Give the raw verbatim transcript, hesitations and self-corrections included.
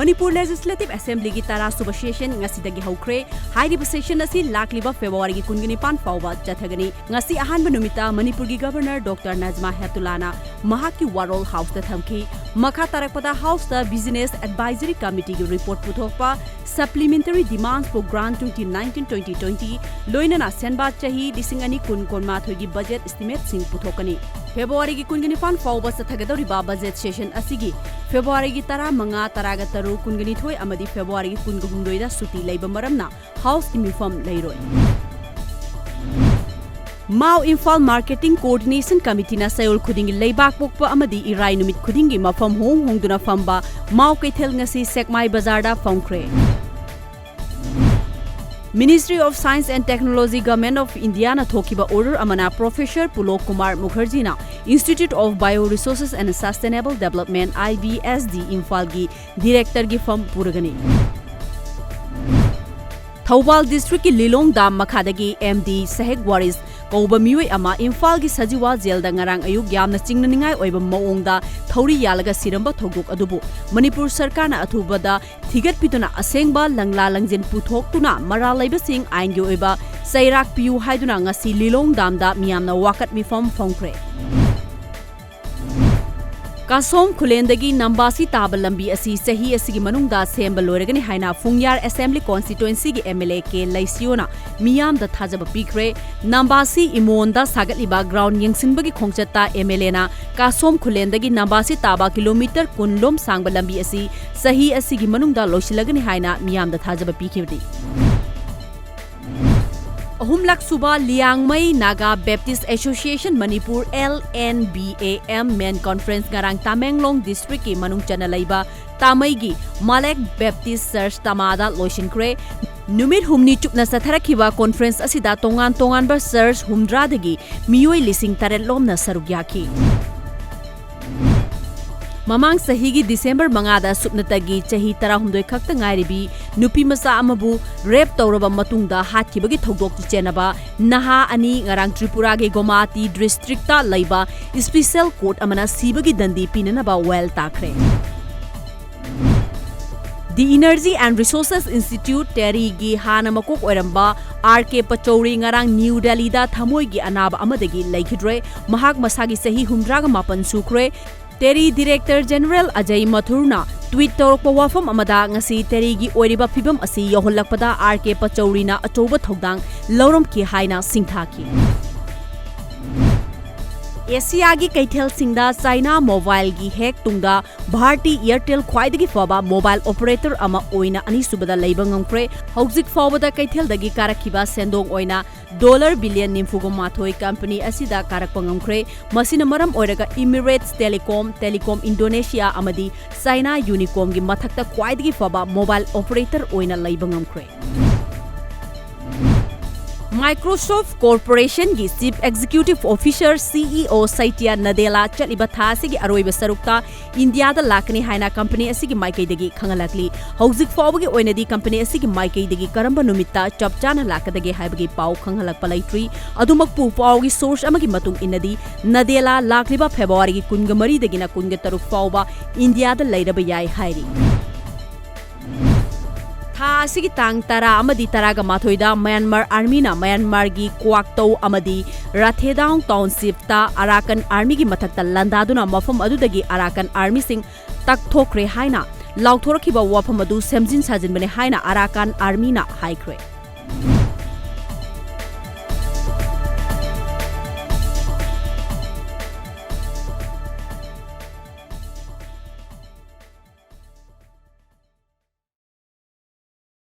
Manipur Legislative Assemblyꯒꯤ ꯇꯔꯥ ꯁꯨꯕ session ꯉꯁꯤꯗꯒꯤ ꯍꯧꯈ꯭ꯔꯦ꯫ ꯍꯥꯏꯔꯤꯕ session ꯑꯁꯤ ꯂꯥꯛꯂꯤꯕ Februaryꯒꯤ ꯀꯨꯟꯒ ꯅꯤꯄꯥꯟ ꯐꯥꯎꯕ ꯆꯠꯊꯒꯅꯤ꯫ ꯉꯁꯤ ꯑꯍꯥꯟꯕ ꯅꯨꯃꯤꯠꯇ ꯃꯅꯤꯄꯨꯔꯒꯤ Governor Doctor ꯅꯖꯃꯥ ꯍꯦꯞꯇꯨꯂꯥꯅ ꯃꯍꯥꯛꯀꯤ ꯋꯥꯔꯣꯜ Houseꯇ ꯊꯝꯈꯤ꯫ ꯃꯈꯥ ꯇꯥꯔꯛꯄꯗ Houseꯇ Business Advisory Committeeꯒꯤ report ꯄꯨꯊꯣꯛꯄ, Supplementary Demands for Grant twenty nineteen twenty twenty, ꯂꯣꯏꯅꯅ ꯁꯦꯟꯕꯥ ꯆꯍꯤ ꯂꯤꯁꯤꯡ ꯑꯅꯤ ꯀꯨꯟ ꯀꯨꯟꯃꯥꯊꯣꯏꯒꯤ budget estimateꯁꯤꯡ ꯄꯨꯊꯣꯛꯀꯅꯤ꯫ Februaryꯒꯤ ꯀꯨꯟꯒ ꯅꯤꯄꯥꯟ ꯐꯥꯎꯕ ꯆꯠꯊꯒꯗꯧꯔꯤꯕ budget session ꯑꯁꯤꯒꯤ Februaryꯒꯤ ꯇꯔꯥꯃꯉꯥ, ꯇꯔꯥꯒ ꯇꯔꯨꯛ, ꯀꯨꯟꯒ ꯅꯤꯊꯣꯏ ꯑꯃꯗꯤ Februaryꯒꯤ ꯀꯨꯟꯒ ꯍꯨꯝꯗꯣꯏꯗ ꯁꯨꯇꯤ ꯂꯩꯕ ꯃꯔꯝꯅ Houseꯀꯤ ꯃꯤꯐꯝ ꯂꯩꯔꯣꯏ꯫ ꯃꯥꯎ ꯏꯝꯐꯥꯜ Marketing Coordination Committeeꯅ ꯆꯌꯣꯜ ꯈꯨꯗꯤꯡꯒꯤ ꯂꯩꯕꯥꯛ ꯄꯣꯛꯄ ꯑꯃꯗꯤ ꯏꯔꯥꯏ ꯅꯨꯃꯤꯠ ꯈꯨꯗꯤꯡꯒꯤ ꯃꯐꯝ ꯍꯣꯡ ꯍꯣꯡꯗꯨꯅ ꯐꯝꯕ ꯃꯥꯎ ꯀꯩꯊꯦꯜ ꯉꯁꯤ ꯁꯦꯛꯃꯥꯏ ꯕꯖꯥꯔꯗ ꯐꯝꯈ꯭ꯔꯦ꯫ Ministry of Science and Technology, Government of Indiaꯅ ꯊꯣꯛꯈꯤꯕ order ꯑꯃꯅ Professor ꯄꯨꯂꯣꯛ Kumar ꯃꯨꯈꯔꯖꯤꯅ Institute of Bioresources and Sustainable Development, IBSD, ꯏꯝꯐꯥꯜꯒꯤ directorꯒꯤ ꯐꯝ ꯄꯨꯔꯒꯅꯤ꯫ ꯊꯧꯕꯥꯜ districtꯀꯤ ꯂꯤꯂꯣꯡ dam ꯃꯈꯥꯗꯒꯤ M D ꯁꯦꯍꯦꯛ ꯋꯥꯔꯤꯁ ꯀꯧꯕ ꯃꯤꯑꯣꯏ ꯑꯃ ꯏꯝꯐꯥꯜꯒꯤ ꯁꯖꯤꯋꯥ jailꯗ ꯉꯔꯥꯡ ꯑꯌꯨꯛ ꯌꯥꯝꯅ ꯆꯤꯡꯅꯅꯤꯡꯉꯥꯏ ꯑꯣꯏꯕ ꯃꯑꯣꯡꯗ ꯊꯧꯔꯤ ꯌꯥꯜꯂꯒ ꯁꯤꯔꯝꯕ ꯊꯧꯗꯣꯛ ꯑꯗꯨꯕꯨ ꯃꯅꯤꯄꯨꯔ ꯁꯔꯀꯥꯔꯅ ꯑꯊꯨꯕꯗ ꯊꯤꯒꯠꯄꯤꯗꯨꯅ ꯑꯁꯦꯡꯕ ꯂꯪꯂꯥ ꯂꯪꯖꯤꯟ ꯄꯨꯊꯣꯛꯇꯨꯅ ꯃꯔꯥꯜ ꯂꯩꯕꯁꯤꯡ ꯑꯥꯏꯟꯒꯤ ꯑꯣꯏꯕ ꯆꯩꯔꯥꯛ ꯄꯤꯌꯨ ꯍꯥꯏꯗꯨꯅ ꯉꯁꯤ ꯂꯤꯂꯣꯡ damꯗ ꯃꯤꯌꯥꯝꯅ ꯋꯥꯀꯠ ꯃꯤꯐꯝ ꯐꯣꯡꯈ꯭ꯔꯦ꯫ ꯀꯥꯁꯣꯝ ꯈꯨꯂꯦꯟꯗꯒꯤ ꯅꯝꯕꯥꯁꯤ ꯇꯥꯕ ꯂꯝꯕꯤ ꯑꯁꯤ ꯆꯍꯤ ꯑꯁꯤꯒꯤ ꯃꯅꯨꯡꯗ ꯁꯦꯝꯕ ꯂꯣꯏꯔꯒꯅꯤ ꯍꯥꯏꯅ ꯐꯨꯡꯌꯥꯔ Assembly Constituencyꯒꯤ MLA ꯀꯦ ꯂꯩꯁꯤꯌꯣꯅ ꯃꯤꯌꯥꯝꯗ ꯊꯥꯖꯕ ꯄꯤꯈ꯭ꯔꯦ꯫ ꯅꯝꯕꯥꯁꯤ ꯏꯃꯣꯟꯗ ꯁꯥꯒꯠꯂꯤꯕ ground ꯌꯦꯡꯁꯤꯟꯕꯒꯤ ꯈꯣꯡꯆꯠꯇ MLAꯅ ꯀꯥꯁꯣꯝ ꯈꯨꯂꯦꯟꯗꯒꯤ ꯅꯝꯕꯥꯁꯤ ꯇꯥꯕ kilometre ꯀꯨꯟ ꯂꯣꯝ ꯁꯥꯡꯕ ꯂꯝꯕꯤ ꯑꯁꯤ ꯆꯍꯤ ꯑꯁꯤꯒꯤ ꯃꯅꯨꯡꯗ ꯂꯣꯏꯁꯤꯜꯂꯒꯅꯤ ꯍꯥꯏꯅ ꯃꯤꯌꯥꯝꯗ ꯊꯥꯖꯕ ꯄꯤꯈꯤꯕꯅꯤ꯫ ꯑꯍꯨꯝꯂꯛ ꯁꯨꯕ Liangmai Naga Baptist Association Manipur, LNBAM, main conference ꯉꯔꯥꯡ ꯇꯥꯃꯦꯡꯂꯣꯡ districtꯀꯤ ꯃꯅꯨꯡ ꯆꯟꯅ ꯂꯩꯕ ꯇꯥꯃꯩꯒꯤ ꯃꯥꯂꯦꯛ Baptist Church ꯇꯃꯥꯗ ꯂꯣꯏꯁꯤꯟꯈ꯭ꯔꯦ꯫ ꯅꯨꯃꯤꯠ ꯍꯨꯝꯅꯤ ꯆꯨꯞꯅ ꯆꯠꯊꯔꯛꯈꯤꯕ conference ꯑꯁꯤꯗ ꯇꯣꯉꯥꯟ ꯇꯣꯉꯥꯟꯕ church ꯍꯨꯝꯗ꯭ꯔꯥꯗꯒꯤ ꯃꯤꯑꯣꯏ ꯂꯤꯁꯤꯡ ꯇꯔꯦꯠ ꯂꯣꯝꯅ ꯁꯔꯨꯛ ꯌꯥꯈꯤ꯫ ꯃꯃꯥꯡ ꯆꯍꯤꯒꯤ December ꯃꯉꯥꯗ ꯁꯨꯞꯅꯇꯒꯤ ꯆꯍꯤ ꯇꯔꯥꯍꯨꯝꯗꯣꯏ ꯈꯛꯇ ꯉꯥꯏꯔꯤꯕꯤ ꯅꯨꯄꯤ ꯃꯆꯥ ꯑꯃꯕꯨ rape ꯇꯧꯔꯕ ꯃꯇꯨꯡꯗ ꯍꯥꯠꯈꯤꯕꯒꯤ ꯊꯧꯗꯣꯛꯇ ꯆꯦꯟꯅꯕ ꯅꯍꯥ ꯑꯅꯤ ꯉꯔꯥꯡ ꯇ꯭ꯔꯤꯄꯨꯔꯥꯒꯤ ꯒꯣꯃꯥꯇꯤ districtꯇ ꯂꯩꯕ special court ꯑꯃꯅ ꯁꯤꯕꯒꯤ ꯗꯟꯗꯤ ꯄꯤꯅꯅꯕ ꯋꯥꯌꯦꯜ ꯇꯥꯈ꯭ꯔꯦ꯫ The Energy and Resources Institute, ꯇꯦꯔꯤꯒꯤ ꯍꯥꯟꯅ ꯃꯀꯣꯛ ꯑꯣꯏꯔꯝꯕ ꯑꯥꯔ ꯀꯦ ꯄꯆꯧꯔꯤ ꯉꯔꯥꯡ ꯅ꯭ꯌꯨ ꯗꯦꯜꯂꯤꯗ ꯊꯃꯣꯏꯒꯤ ꯑꯅꯥꯕ ꯑꯃꯗꯒꯤ ꯂꯩꯈꯤꯗ꯭ꯔꯦ꯫ ꯃꯍꯥꯛ ꯃꯁꯥꯒꯤ ꯆꯍꯤ ꯍꯨꯝꯗ꯭ꯔꯥꯒ ꯃꯥꯄꯟ ꯁꯨꯈ꯭ꯔꯦ꯫ ꯇꯦꯔꯤ ꯗꯤꯔꯦꯛꯇꯔ ꯖꯦꯅꯔꯦꯜ ꯑꯖꯌ ꯃꯊꯨꯔꯅ ꯇ꯭ꯋꯤꯠ ꯇꯧꯔꯛꯄ ꯋꯥꯐꯝ ꯑꯃꯗ, ꯉꯁꯤ ꯇꯦꯔꯤꯒꯤ ꯑꯣꯏꯔꯤꯕ ꯐꯤꯕꯝ ꯑꯁꯤ ꯌꯧꯍꯜꯂꯛꯄꯗ ꯑꯥꯔ ꯀꯦ ꯄꯆꯧꯔꯤꯅ ꯑꯆꯧꯕ ꯊꯧꯗꯥꯡ ꯂꯧꯔꯝꯈꯤ ꯍꯥꯏꯅ ꯁꯤꯡꯊꯥꯈꯤ꯫ ꯑꯦꯁꯤꯌꯥꯒꯤ ꯀꯩꯊꯦꯜꯁꯤꯡꯗ ꯆꯥꯏꯅꯥ ꯃꯣꯕꯥꯏꯜꯒꯤ ꯍꯦꯛ ꯇꯨꯡꯗ ꯚꯥꯔꯇꯤ ꯑꯦꯌꯔꯇꯦꯜ ꯈ꯭ꯋꯥꯏꯗꯒꯤ ꯐꯕ ꯃꯣꯕꯥꯏꯜ ꯑꯣꯄꯔꯦꯇꯔ ꯑꯃ ꯑꯣꯏꯅ ꯑꯅꯤꯁꯨꯕꯗ ꯂꯩꯕ ꯉꯝꯈ꯭ꯔꯦ꯫ ꯍꯧꯖꯤꯛ ꯐꯥꯎꯕꯗ ꯀꯩꯊꯦꯜꯗꯒꯤ ꯀꯥꯔꯛꯈꯤꯕ ꯁꯦꯟꯗꯣꯡ ꯑꯣꯏꯅ ꯗꯣꯂꯔ ꯕꯤꯂꯤꯌꯟ ꯅꯤꯐꯨꯒ ꯃꯥꯊꯣꯏ ꯀꯝꯄꯅꯤ ꯑꯁꯤꯗ ꯀꯥꯔꯛꯄ ꯉꯝꯈ꯭ꯔꯦ꯫ ꯃꯁꯤꯅ ꯃꯔꯝ ꯑꯣꯏꯔꯒ Emirates Telecom, Telecom Indonesia ꯑꯃꯗꯤ China Unicomꯒꯤ ꯃꯊꯛꯇ ꯈ꯭ꯋꯥꯏꯗꯒꯤ ꯐꯕ ꯃꯣꯕꯥꯏꯜ ꯑꯣꯄꯔꯦꯇꯔ ꯑꯣꯏꯅ ꯂꯩꯕ ꯉꯝꯈ꯭ꯔꯦ꯫ Microsoft Corporationꯒꯤ Chief Executive Officer, CEO Satya Nadella ꯆꯠꯂꯤꯕ ꯊꯥ ꯑꯁꯤꯒꯤ ꯑꯔꯣꯏꯕ ꯁꯔꯨꯛꯇ ꯏꯟꯗꯤꯌꯥꯗ ꯂꯥꯛꯀꯅꯤ ꯍꯥꯏꯅ ꯀꯝꯄꯅꯤ ꯑꯁꯤꯒꯤ ꯃꯥꯏꯀꯩꯗꯒꯤ ꯈꯪꯍꯜꯂꯛꯂꯤ꯫ ꯍꯧꯖꯤꯛ ꯐꯥꯎꯕꯒꯤ ꯑꯣꯏꯅꯗꯤ ꯀꯝꯄꯅꯤ ꯑꯁꯤꯒꯤ ꯃꯥꯏꯀꯩꯗꯒꯤ ꯀꯔꯝꯕ ꯅꯨꯃꯤꯠꯇ ꯆꯞ ꯆꯥꯅ ꯂꯥꯛꯀꯗꯒꯦ ꯍꯥꯏꯕꯒꯤ ꯄꯥꯎ ꯈꯪꯍꯜꯂꯛꯄ ꯂꯩꯇ꯭ꯔꯤ꯫ ꯑꯗꯨꯃꯛꯄꯨ, ꯄꯥꯎꯒꯤ ꯁꯣꯔꯁ ꯑꯃꯒꯤ ꯃꯇꯨꯡ ꯏꯟꯅꯗꯤ, ꯅꯗꯦꯂꯥ ꯂꯥꯛꯂꯤꯕ ꯐꯦꯕ꯭ꯔꯨꯋꯥꯔꯤꯒꯤ ꯀꯨꯟꯒ ꯃꯔꯤꯗꯒꯤꯅ ꯀꯨꯟꯒ ꯇꯔꯨꯛ ꯐꯥꯎꯕ ꯏꯟꯗꯤꯌꯥꯗ ꯂꯩꯔꯕ ꯌꯥꯏ ꯍꯥꯏꯔꯤ꯫ ꯊꯥ ꯑꯁꯤꯒꯤ ꯇꯥꯡ ꯇꯔꯥ ꯑꯃꯗꯤ ꯇꯔꯥꯒ ꯃꯥꯊꯣꯏꯗ ꯃ꯭ꯌꯥꯟꯃꯥꯔ ꯑꯥꯔꯃꯤꯅ ꯃ꯭ꯌꯥꯟꯃꯥꯔꯒꯤ ꯀ꯭ꯋꯥꯛꯇꯧ ꯑꯃꯗꯤ ꯔꯥꯊꯦꯗꯥꯎꯡ ꯇꯥꯎꯟꯁꯤꯞꯇ ꯑꯔꯥꯀꯟ ꯑꯥꯔꯃꯤꯒꯤ ꯃꯊꯛꯇ ꯂꯥꯟꯗꯥꯗꯨꯅ ꯃꯐꯝ ꯑꯗꯨꯗꯒꯤ ꯑꯔꯥꯀꯟ ꯑꯥꯔꯃꯤꯁꯤꯡ ꯇꯛꯊꯣꯛꯈ꯭ꯔꯦ ꯍꯥꯏꯅ ꯂꯥꯎꯊꯣꯔꯛꯈꯤꯕ ꯋꯥꯐꯝ ꯑꯗꯨ ꯁꯦꯝꯖꯤꯟ ꯁꯥꯖꯤꯟꯕꯅꯤ ꯍꯥꯏꯅ ꯑꯔꯥꯀꯥꯟ ꯑꯥꯔꯃꯤꯅ ꯍꯥꯏꯈ꯭ꯔꯦ꯫